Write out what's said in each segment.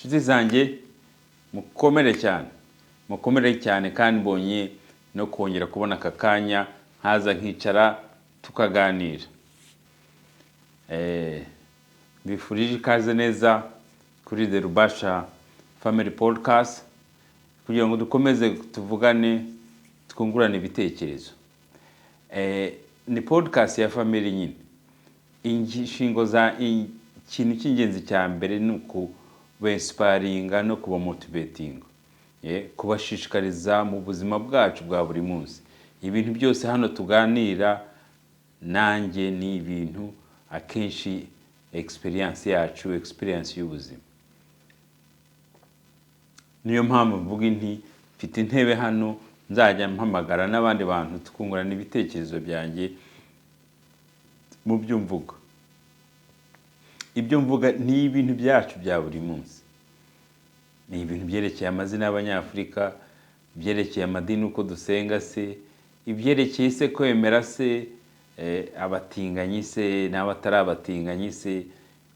Inshuti zanjye, mukomere cyane, mukomere cyane, kandi mbonye no kongera kubona aka kanya nkaza nkicara tukaganira. Mbifurije ikaze neza kuri The Rubasha Family Podcast kugira ngo dukomeze tuvugane, twungurane ibitekerezo. Ni podcast ya family nyine. Inshingo za ikintu cy'ingenzi cya mbere ni ukuba-inspiringa no kubamotivatinga, kubashishikariza mu buzima bwacu bwa buri munsi. Ibintu byose hano tuganira nanjye ni ibintu akenshi experience yacu, experience y'ubuzima. Niyo mpamvu mvuga nti mfite intebe hano, nzajya mpamagara n'abandi bantu twungurana ibitekerezo byanjye mu byo mvuga. Ibyo mvuga ni ibintu byacu bya buri munsi, ni ibintu byerekeye amazina y'Abanyafurika, ibyerekeye amadini uko dusenga se, ibyerekeye se kwemera se, abatinganyi se n'abatari abatinganyi se,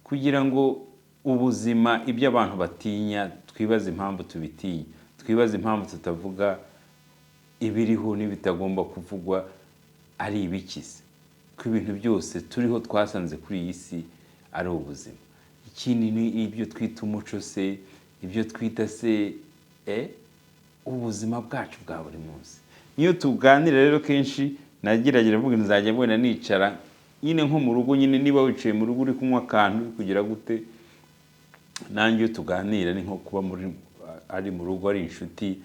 kugira ngo ubuzima, ibyo abantu batinya, twibaze impamvu tubitinya, twibaze impamvu tutavuga ibiriho n'ibitagomba kuvugwa ari ibikize, ko ibintu byose turiho twasanze kuri iyi si ari ubuzima. Ikindi ni ibyo twita umuco se, ibyo twita se ubuzima bwacu bwa buri munsi. Niyo tuganira rero kenshi nagerageje mvuga nzajya mbona nicara nyine nko mu rugo nyine, niba wicaye mu rugo uri kunywa akantu uri kugira gute, nanjye iyo tuganira ni nko kuba muri ari mu rugo, ari inshuti,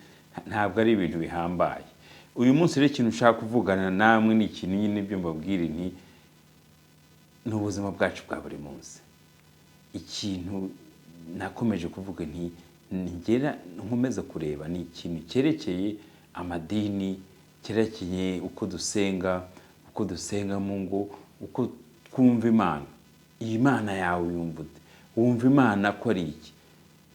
ntabwo ari ibintu bihambaye. Uyu munsi rero ikintu ushaka kuvugana namwe ni ikintu nyine ibyo mbabwira nti ni ubuzima bwacu bwa buri munsi. Ikintu nakomeje kuvuga nti ngera nkomeza kureba ni ikintu cyerekeye amadini, cyerekeye uko dusenga, uko dusenga mu ngo, uko twumva Imana. Iyi Mana yawe yumva ute? Wumva Imana ko ari iki?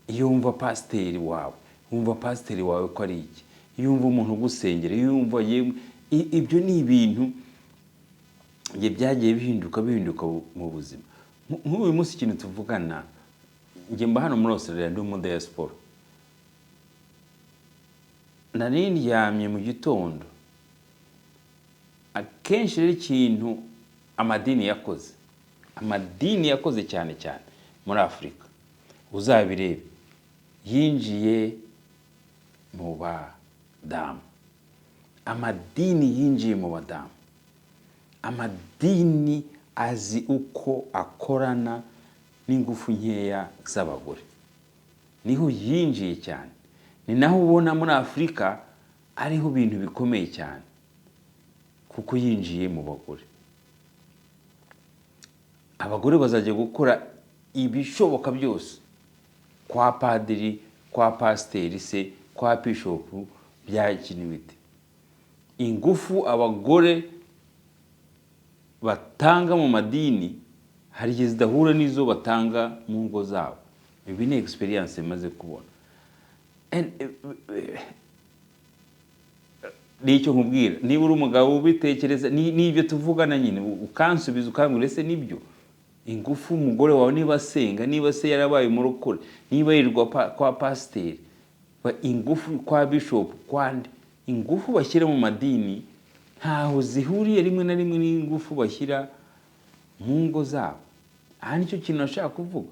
Iyo wumva pasiteri wawe, wumva pasiteri wawe ko ari iki? Iyo wumva umuntu ugusengera, iyo wumva yemwe, ibyo ni ibintu byagiye bihinduka bihinduka mu buzima. Nk'uyu munsi ikintu tuvugana, njye mba hano muri Australia, ndi mu diaspora. Nari ndyamye mu gitondo. Akenshi rero ikintu amadini yakoze, amadini yakoze cyane cyane muri Afurika, uzabirebe, yinjiye mu badamu. Amadini yinjiye mu badamu. Amadini azi uko akorana n'ingufu nkeya z'abagore, niho yinjiye cyane. Ni naho ubona muri Afurika ariho ibintu bikomeye cyane, kuko yinjiye mu bagore. Abagore bazajya gukora ibishoboka byose kwa padiri, kwa pasiteri se, kwa bishopu, bya kintu bite. Ingufu abagore batanga mu madini hari igihe zidahura n'izo batanga mu ngo zabo. Ibi ni experience maze kubona. Nicyo nkubwira, niba uri umugabo ubitekereza, n'ibyo tuvugana nyine ukansubiza ukambwira ese nibyo? Ingufu umugore wawe niba asenga, niba se yarabaye umurokore, niba yirirwa kwa pasiteri, ingufu kwa bishopu, kwande, ingufu bashyira mu madini ntaho zihuriye rimwe na rimwe n'ingufu bashyira mu ngo zabo. Aha nicyo kintu nashaka kuvuga.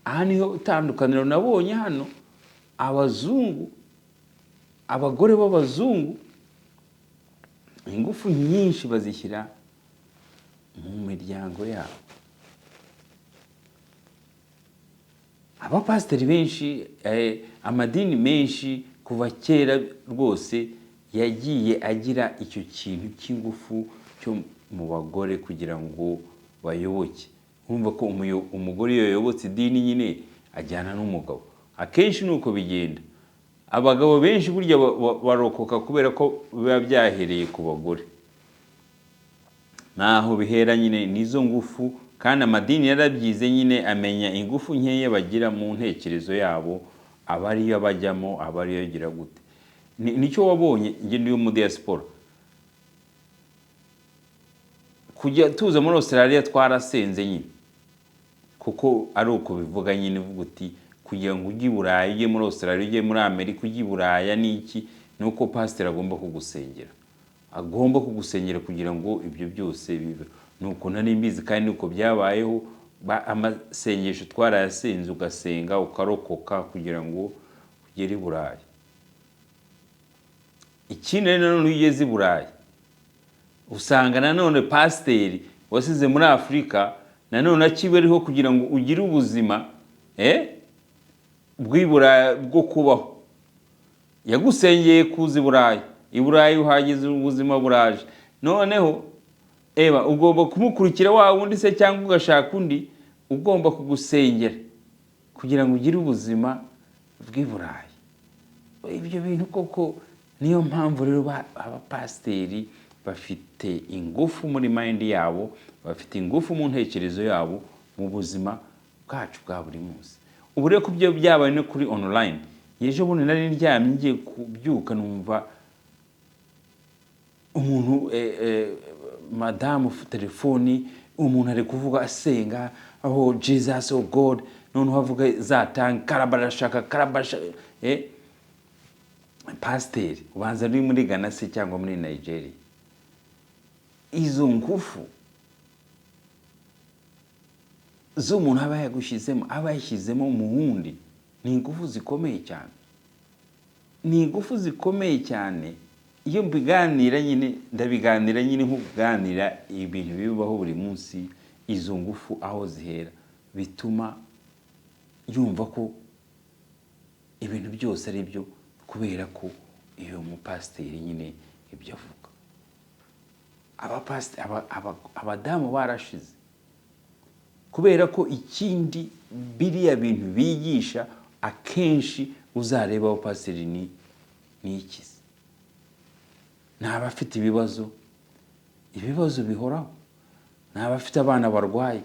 Aha niho itandukaniro nabonye hano. Abazungu, abagore b'abazungu ingufu nyinshi bazishyira mu miryango yabo. Abapasiteri benshi, amadini menshi kuva kera rwose yagiye agira icyo kintu cy'ingufu cyo mu bagore kugira ngo bayoboke. Urumva ko umugore iyo yayobotse idini nyine ajyana n'umugabo. Akenshi ni uko bigenda. Abagabo benshi burya barokoka kubera ko biba byahereye ku bagore. Naho bihera nyine nizo ngufu, kandi amadini yarabyize nyine, amenya ingufu nkeya bagira mu ntekerezo yabo, aba ariyo bajyamo, aba ariyo agira gute. Nicyo wabonye, njye ndi mu diaspora. Kujya tuza muri Australia twarasenze nyine, kuko ari uko bivuga nyine, uvuga uti Kugira ngo ujye i Burayi, ujye muri Australia, ujye muri Amerika, ujye i Buraya n'iki, ni uko pasiteri agomba kugusengera kugira ngo ibyo byose bibe. Nuko nari mbizi kandi nuko byabayeho. Amasengesho twarayasenze, ugasenga ukarokoka kugira ngo ugere i Burayi. Ikindi rero nanone, iyo ugeze i Burayi usanga nanone pasiteri wasize muri Afurika nanone akibariho kugira ngo ugire ubuzima bw'i Burayi bwo kubaho. Yagusengeye kuza i Burayi, i Burayi uhageze, ubuzima buraje, noneho eba ugomba kumukurikira wa wundi se, cyangwa ugashaka undi ugomba kugusengera kugira ngo ugire ubuzima bw'i Burayi. Ibyo bintu koko, niyo mpamvu rero abapasiteri bafite ingufu muri mind yabo, bafite ingufu mu ntekerezo yabo, mu buzima bwacu bwa buri munsi. Ubu rero ko byo byabaye no kuri online, ejo bundi nari ndyamye ngiye kubyuka, numva umuntu, madamu telefoni, umuntu ari kuvuga asenga aho "Jesus, oh God", noneho avuga za tongue, karabarashaka karabarashaka, pasiteri ubanza ari muri Ghana se cyangwa muri Nigeria. Izo ngufu z'umuntu aba yagushyizemo, aba yashyizemo mu wundi, ni ingufu zikomeye cyane, ni ingufu zikomeye cyane. Iyo mbiganira nyine, ndabiganira nyine nko kuganira ibintu bibaho buri munsi. Izo ngufu aho zihera bituma yumva ko ibintu byose ari byo, kubera ko iyo mupasiteri nyine ibyo avuga. Abadamu barashize, kubera ko ikindi biriya bintu bigisha akenshi, uzareba abapasiteri ni ikizi, ni abafite ibibazo, ibibazo bihoraho, ni abafite abana barwaye.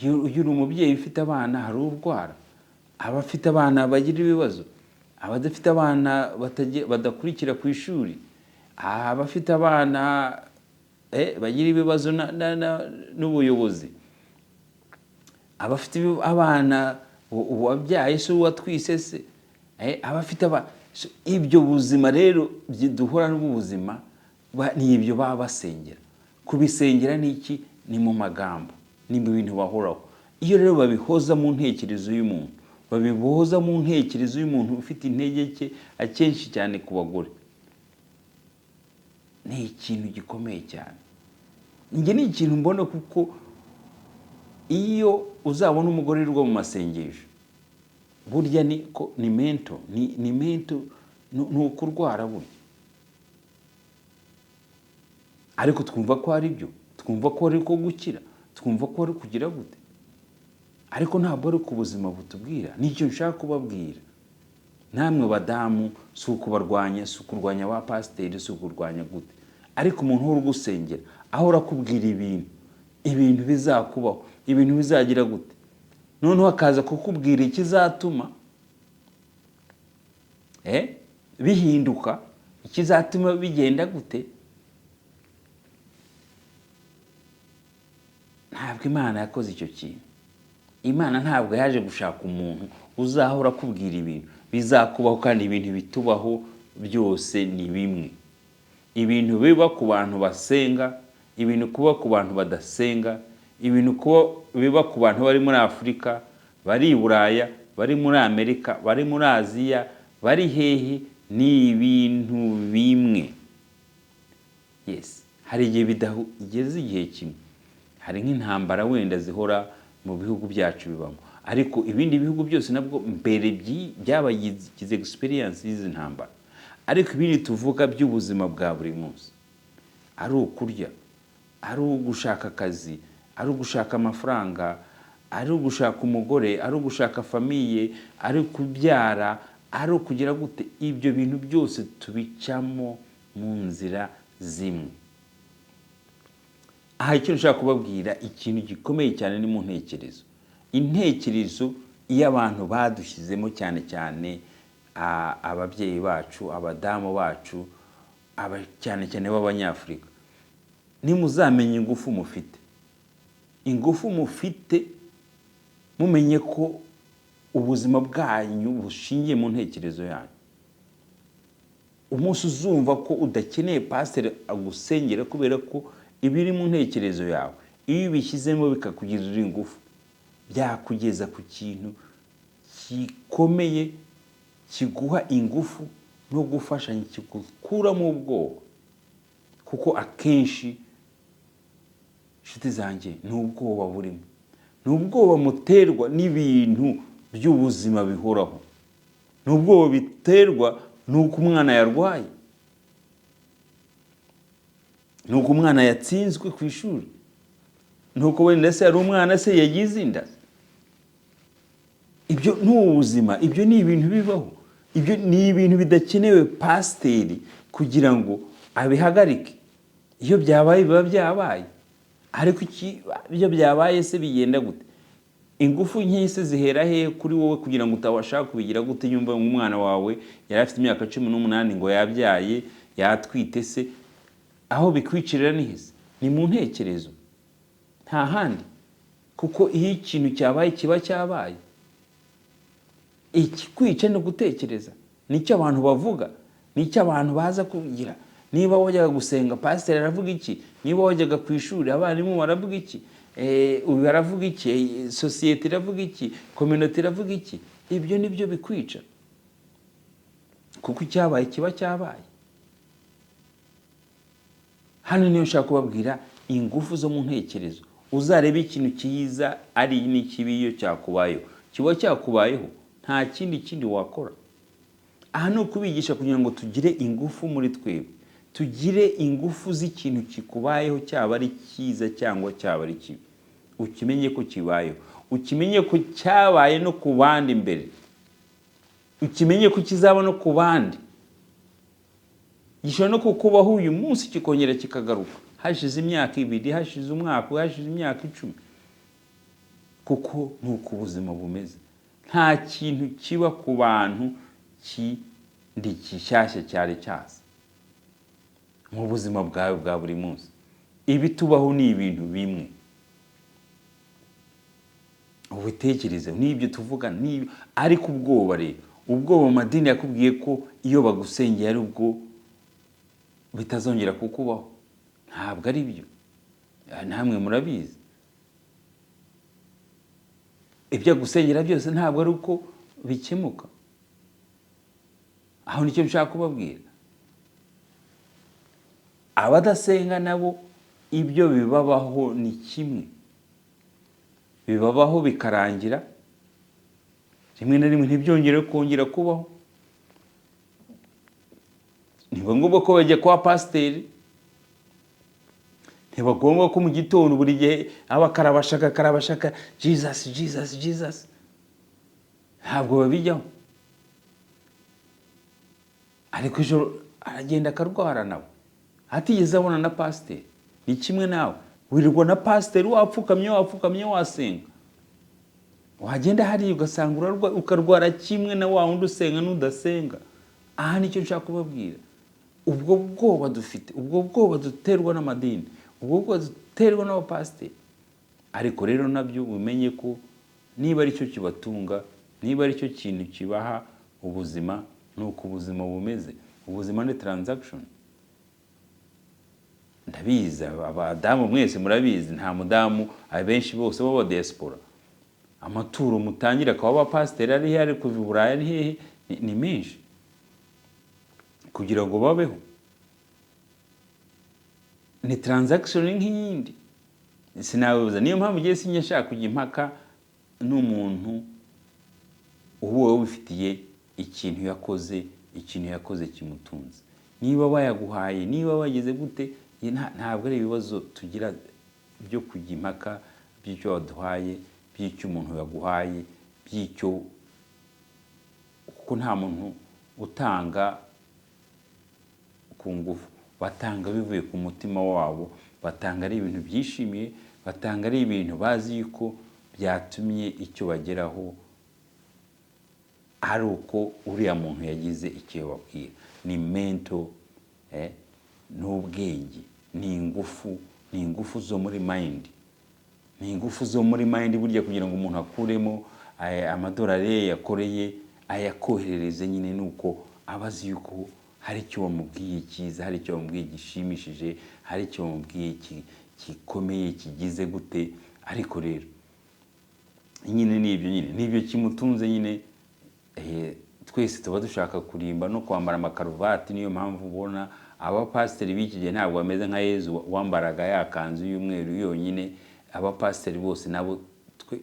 Iyo uri umubyeyi ufite abana, hari urwara, abafite abana bagira ibibazo, abadafite abana badakurikira ku ishuri, abafite abana bagira ibibazo n'ubuyobozi, abafite abana uwabyaye se, uwatwise se, abafite ibyo buzima rero duhura n'ubuzima, ni ibyo baba basengera. Kubisengera ni iki? Ni mu magambo, ni mu bintu bahoraho. Iyo rero babihoza mu ntekerezo y'umuntu, babiboza mu ntekerezo y'umuntu ufite intege nke, akenshi cyane ku bagore, ni ikintu gikomeye cyane. Njye ni ikintu mbona, kuko iyo uzabona umugore wirirwa mu masengesho, burya ni ko ni mental, ni mental, ni ukurwara burya. Ariko twumva ko ari byo, twumva ko ari ko gukira, twumva ko ari kugira gute, ariko ntabwo ari ku buzima butubwira. Nicyo nshaka kubabwira namwe badamu. Si ukubarwanya, si ukurwanya ba pasiteri, si ukurwanya gute, ariko umuntu uhora ugusengera, ahora akubwira ibintu bizakubaho, ibintu bizagira gute, noneho akaza kukubwira ikizatuma bihinduka, ikizatuma bigenda gute. Ntabwo Imana yakoze icyo kintu. Imana ntabwo yaje gushaka umuntu uzahora akubwira ibintu bizakubaho, kandi ibintu bitubaho byose ni bimwe. Ibintu biba ku bantu basenga, ibintu kuba ku bantu badasenga, ibintu kuba biba ku bantu bari muri Afurika, bari i Buraya, bari muri Amerika, bari muri Aziya, bari hehe, ni ibintu bimwe. Yes, hari igihe bidageze igihe kimwe, hari nk'intambara wenda zihora mu bihugu byacu bibamo, ariko ibindi bihugu byose nabwo mbere byabagize experience y'izi ntambara. Ariko ibindi tuvuga by'ubuzima bwa buri munsi, ari ukurya, ari ugushaka akazi, ari ugushaka amafaranga, ari ugushaka umugore, ari ugushaka famille, ari kubyara, ari ukugira gute, ibyo bintu byose tubicamo mu nzira zimwe. Aha icyo nshaka kubabwira, ikintu gikomeye cyane ni mu ntekerezo. Intekerezo iyo abantu badushyizemo, cyane cyane ababyeyi bacu, abadamu bacu, cyane cyane b'Abanyafurika, nimuzamenya ingufu mufite, ingufu mufite, mumenye ko Ubuzima bwanyu bushingiye mu ntekerezo yanyu. Umunsi uzumva ko udakeneye pasiteri agusengera, kubera ko ibiri mu ntekerezo yawe, iyo ubishyizemo bikakugirira ingufu, byakugeza ku kintu gikomeye kiguha ingufu no gufashanya, kigukuramo ubwoba. Kuko akenshi, inshuti zanjye, ni ubwoba burimo, ni ubwoba muterwa n'ibintu by'ubuzima bihoraho, ni ubwoba biterwa n'uko umwana yarwaye, n'uko umwana yatsinzwe ku ishuri, n'uko wenda se hari umwana se yagize inda. Ibyo ni ubuzima, ibyo ni ibintu bibaho, ibyo ni ibintu bidakenewe pasiteri kugira ngo abihagarike. Iyo byabaye, biba byabaye. Ariko iyo byabaye se bigenda gute? Ingufu nke se zihera hehe kuri wowe kugira ngo utabasha kubigira gute? Yumva umwana wawe yari afite imyaka 18 ngo yabyaye, yatwite se, aho bikwicirira ni hese? Ni mu ntekerezo, nta handi. Kuko iyo ikintu cyabaye, kiba cyabaye. Ikikwica ni ugutekereza, nicyo abantu bavuga, nicyo abantu baza kugira. Niba wajyaga gusenga, pasiteri aravuga iki? Niba wajyaga ku ishuri, abarimu baravuga iki? Uyu aravuga iki? Sosiyete iravuga iki? Communauté iravuga iki? Ibyo ni byo bikwica, kuko icyabaye kiba cyabaye. Hano niyo nshaka kubabwira ingufu zo mu ntekerezo. Uzarebe ikintu cyiza ari n'ikibi, iyo cyakubayeho kiba cyakubayeho, nta kindi wakora. Aha ni ukubigisha kugira ngo tugire ingufu muri twebwe, tugire ingufu z'ikintu kikubayeho, cyaba ari cyiza cyangwa cyaba ari kibi, ukimenye ko kibayeho, ukimenye ko cyabaye no ku bandi mbere, ukimenye ko kizaba no ku bandi. Gishobora no kukubaho uyu munsi, kikongera kikagaruka hashize imyaka 2, hashize umwaka, hashize imyaka 10, kuko ni uko ubuzima bumeze. Nta kintu kiba ku bantu kindi gishyashya cyari cyaza mu buzima bwawe bwa buri munsi. Ibitubaho ni ibintu bimwe, ubitekereze n'ibyo tuvuga n'ibyo. Ariko ubwoba rero, ubwoba mu madini yakubwiye ko iyo bagusengeye ari ubwo bitazongera kukubaho. Ntabwo ari byo, namwe murabizi. Ibyo agusengera byose ntabwo ari uko bikemuka. Aho nicyo nshaka kubabwira. Abadasenga nabo ibyo bibabaho ni kimwe, bibabaho bikarangira, rimwe na rimwe ntibyongere kongera kubaho. Ntiba ngombwa ko bajya kwa pasiteri, ntibagomba ko mu gitondo buri gihe aba karabashaka karabashaka, "Jesus, Jesus, Jesus". Ntabwo babijyaho. Ariko ejo aragenda akarwara nawe atigeze abona na pasiteri. Ni kimwe nawe, wirirwa na pasiteri wapfukamye, wapfukamye, wasenga, wagenda hariya ugasanga ukarwara kimwe na wa wundi usenga n'udasenga. Aha nicyo nshaka kubabwira. Ubwo bwoba dufite, ubwo bwoba duterwa n'amadini, ubwo bwoba duterwa n'abapasiteri. Ariko rero nabyo umenye ko niba aricyo kibatunga, niba aricyo kintu kibaha ubuzima, ni uko ubuzima bumeze. Ubuzima ni transaction. Ndabizi, abadamu mwese murabizi, nta mudamu, abenshi bose b'aba diaspora, amaturo mutangira akaba abapasiteri ari hehe, ari kuva i Burayi, ari hehe, ni menshi kugira ngo babeho. Ni transaction nk'iyindi, sinabibuza. Niyo mpamvu ugiye sinjya nshaka kujya impaka n'umuntu uba wowe wifitiye ikintu yakoze, ikintu yakoze kimutunze. Niba bayaguhaye, niba bageze gute, ntabwo ari ibibazo tugira byo kujya impaka by'icyo waduhaye, by'icyo umuntu yaguhaye, by'icyo, kuko nta muntu utanga ku ngufu. Batanga bivuye ku mutima wabo, batanga ari ibintu byishimiye, batanga ari ibintu bazi yuko byatumye icyo bageraho ari uko uriya muntu yagize icyo babwira. Ni mental, n'ubwenge, ni ingufu, ni ingufu zo muri mind, ni ingufu zo muri mind. Burya kugira ngo umuntu akuremo Amadolari ye yakoreye ayakoherereze nyine, nuko aba azi yuko hari icyo wamubwiye cyiza, hari icyo wamubwiye gishimishije, hari icyo wamubwiye gikomeye, kigize gute. Ariko rero nyine ni ibyo nyine, nibyo kimutunze nyine. Twese tuba dushaka kurimba no kwambara amakaruvati. Niyo mpamvu ubona abapasiteri b'iki gihe ntabwo bameze nka Yezu wambaraga ya kanzu y'umweru yonyine. Abapasiteri bose nabo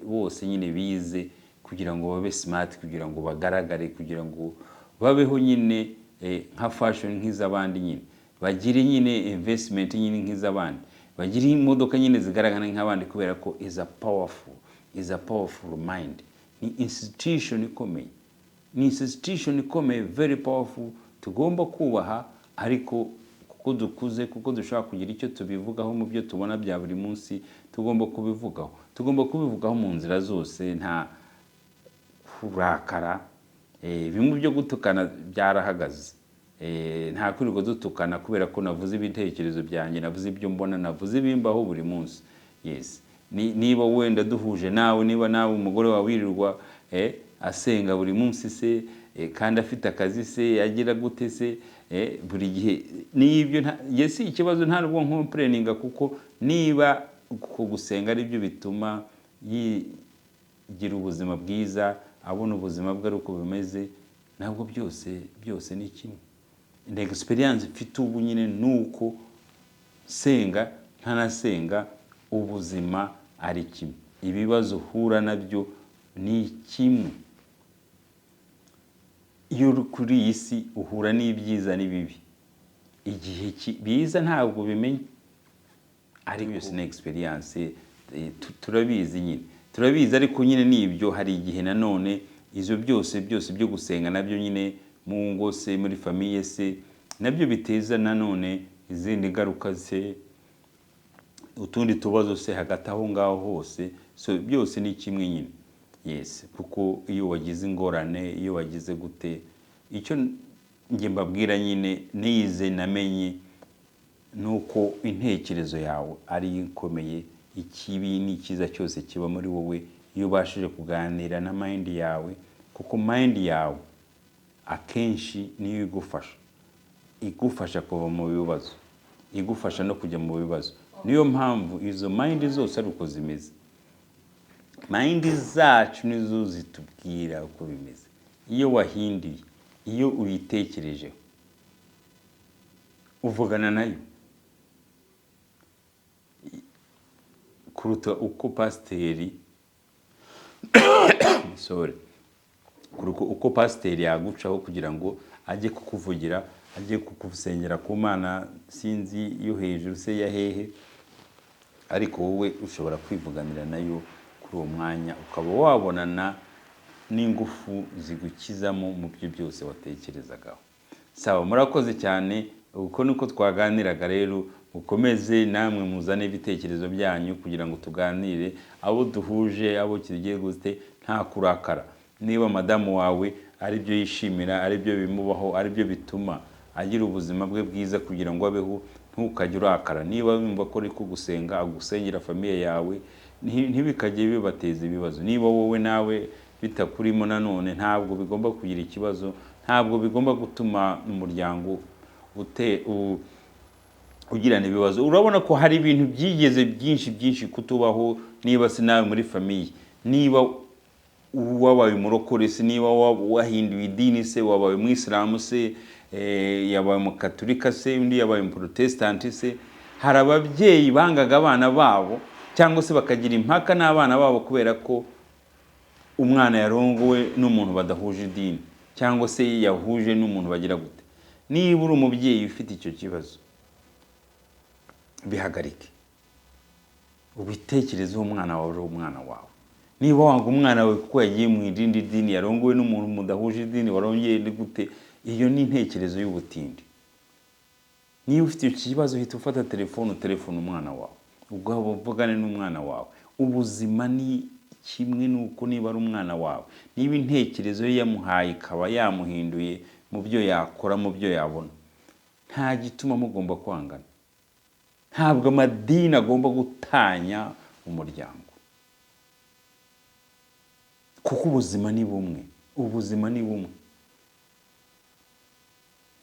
bose nyine bize kugira ngo babe smart, kugira ngo bagaragare, kugira ngo babeho nyine nka fashion nk'iz'abandi nyine, bagire nyine investment nyine nk'iz'abandi, bagire imodoka nyine zigaragara nk'abandi, kubera ko is a powerful mind. Ni institution ikomeye, ni institution ikomeye, very powerful, tugomba kubaha. Ariko kuko dukuze, kuko dushobora kugira icyo tubivugaho mu byo tubona bya buri munsi, tugomba kubivugaho, tugomba kubivugaho mu nzira zose, nta kurakara. Bimwe byo gutukana byarahagaze. Nta kwirirwa dutukana kubera ko navuze ibitekerezo byanjye, navuze ibyo mbona, navuze ibimbaho buri munsi. Yes, niba wenda duhuje nawe, niba nawe umugore wawe wirirwa asenga buri munsi se, kandi afite akazi se, agira gute se, buri gihe n'ibyo si ikibazo. Nta nubwo ncomplaininga, kuko niba uko gusenga ari byo bituma yigira ubuzima bwiza, abona ubuzima bwe ari uko bumeze, ntabwo byose byose ni kimwe. Ni experience mfite ubu nyine, ni uko senga ntanasenga, ubuzima ari kimwe, ibibazo uhura nabyo ni kimwe. Iyo uri kuri iyi si uhura n'ibyiza n'ibibi. Igihe biza ntabwo ubimenya, ariko yose ni experience. Turabizi nyine, turabizi. Ariko nyine ni ibyo, hari igihe nanone izo byose byose byo gusenga nabyo nyine mu ngo se, muri famille se, nabyo biteza nanone izindi ngaruka se, utundi tubazo se hagati aho ngaho hose. So byose ni kimwe nyine. Yes, kuko iyo wagize ingorane, iyo wagize gute, icyo njye mbabwira nyine nize namenye ni uko intekerezo yawe ari ikomeye. Ikibi n'icyiza cyose kiba muri wowe, iyo ubashije kuganira na mind yawe, kuko mind yawe akenshi niyo igufasha, igufasha kuva mu bibazo, igufasha no kujya mu bibazo. Niyo mpamvu izo mind zose ari uko zimeze. Mind zacu nizo zitubwira uko bimeze. Iyo wahinduye, iyo uyitekerejeho, uvugana nayo kuruta uko pasiteri, sorry, kuruta uko pasiteri yagucaho kugira ngo ajye kukuvugira, ajye kukusengera ku Mana sinzi yo hejuru se ya hehe. Ariko wowe ushobora kwivuganira nayo kuri uwo mwanya, ukaba wabonana n'ingufu zigukizamo mu byo byose watekerezagaho. Sawa, murakoze cyane. Uko niko twaganiraga. Rero mukomeze namwe muzane ibitekerezo byanyu kugira ngo tuganire, abo duhuje, abo kigiye gute, nta kurakara. Niba madamu wawe ari byo yishimira, ari byo bimubaho, ari byo bituma agira ubuzima bwe bwiza kugira ngo abeho, ntukajye urakara. Niba wumva ko ari kugusenga, agusengera famille yawe, ntibikajye bibateza ibibazo. Niba wowe nawe bitakurimo nanone, ntabwo bigomba kugira ikibazo, ntabwo bigomba gutuma umuryango ugirana ibibazo. Urabona ko hari ibintu byigeze byinshi byinshi kutubaho. Niba se nawe muri famille, niba wabaye umurokore se, niba wahinduye idini se, wabaye umwisilamu se, yabaye umukaturika se, undi yabaye umuprotesitanti se, hari ababyeyi bangaga abana babo cyangwa se bakagira impaka n'abana babo kubera ko umwana yarongowe n'umuntu badahuje idini, cyangwa se yahuje n'umuntu bagira gute. Niba uri umubyeyi ufite icyo kibazo, bihagarike, ubitekerezeho. Umwana wawe ari umwana wawe. Niba wanga umwana wawe kuko yagiye mu irindi dini, yarongowe n'umuntu mudahuje idini, warongeye ni gute, iyo ni intekerezo y'ubutindi. Niba ufite icyo kibazo, uhita ufata telefone, utelefone umwana wawe, ubwo uvugane n'umwana wawe. Ubuzima ni kimwe n'uko niba ari umwana wawe, niba intekerezo ye yamuhaye ikaba yamuhinduye mu byo yakora, mu byo yabona, nta gituma mugomba kwangana. Ntabwo amadini agomba gutanya umuryango. Kuko ubuzima ni bumwe, ubuzima ni bumwe.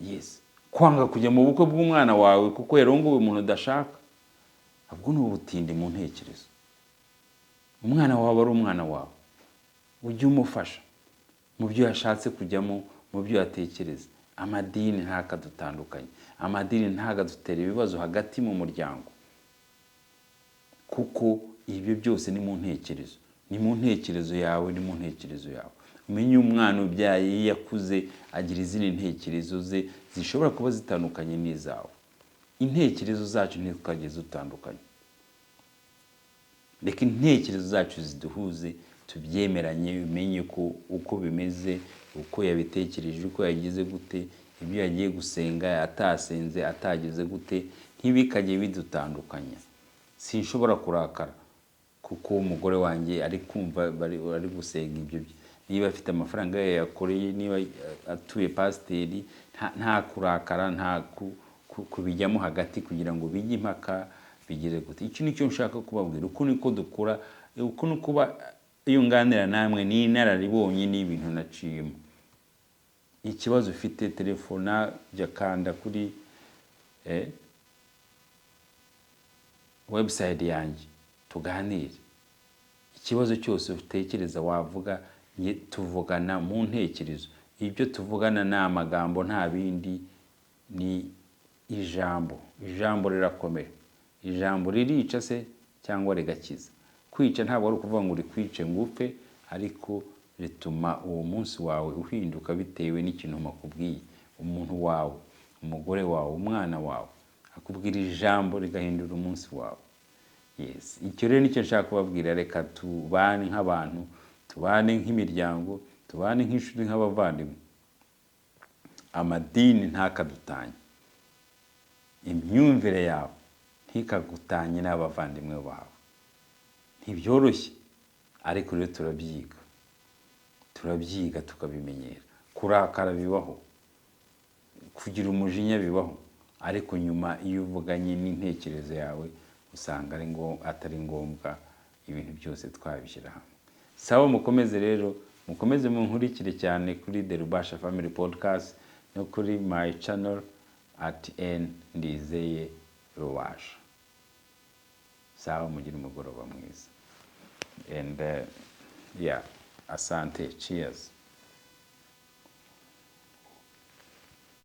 Yes, kwanga kujya mu bukwe bw'umwana wawe kuko yarongowe umuntu udashaka, ubwo ni ubutindi mu ntekerezo. Umwana wawe ari umwana wawe, ujye umufasha mu byo yashatse kujyamo, mu byo yatekereza. Amadini ntakadutandukanye, amadini ntakadutere ibibazo hagati mu muryango, kuko ibyo byose ni mu ntekerezo, ni mu ntekerezo yawe, ni mu ntekerezo yawe. Umenye umwana ubyaye iyo yakuze agira izindi ntekerezo ze zishobora kuba zitandukanye n'izawe. Intekerezo zacu ntitwajye zitandukanye, reka intekerezo zacu ziduhuze, tubyemeranye, umenye ko uko bimeze, uko yabitekereje, uko yagize gute, ibyo yagiye gusenga, atasenze, atagize gute, ntibikajye bidutandukanya. Sinshobora kurakara kuko umugore wanjye ari kumva ari gusenga ibyo bye. Niba afite amafaranga ye yakoreye, niba atuye pasiteri, nta kurakara, nta kubijyamo hagati kugira ngo bijye impaka bigire gute. Iki nicyo nshaka kubabwira, uko niko dukura, uko ni kuba iyo nganira namwe ni inararibonye n'ibintu naciyemo. Ikibazo ufite, telefona, jya kanda kuri website yanjye tuganire. Ikibazo cyose utekereza wavuga, tuvugana mu ntekerezo. Ibyo tuvugana ni amagambo, nta bindi, ni ijambo. Ijambo rirakomeye, ijambo ririca se cyangwa rigakiza. Kwica ntabwo ari ukuvuga ngo urikwice ngo upfe, ariko rituma uwo munsi wawe uhinduka bitewe n'ikintu makubwiye. Umuntu wawe, umugore wawe, umwana wawe akubwira ijambo rigahindura umunsi wawe. Yes, icyo rero nicyo nshaka kubabwira. Reka tubane nk'abantu, tubane nk'imiryango, tubane nk'inshuti, nk'abavandimwe. Amadini ntakadutanye, imyumvire yawe ntikagutanye n'abavandimwe bawe. Ntibyoroshye, ariko rero turabyiga, turabyiga tukabimenyera. Kurakara bibaho, kugira umujinya bibaho, ariko nyuma iyo uvuganye n'intekerezo yawe usanga atari ngombwa ibintu byose twabishyira hamwe. Sawa, mukomeze rero, mukomeze munkurikire cyane kuri The Rubasha Family Podcast no kuri my channel @NNdizeye Rubasha. Sawa, mugire umugoroba mwiza. And yeah, asante, cheers.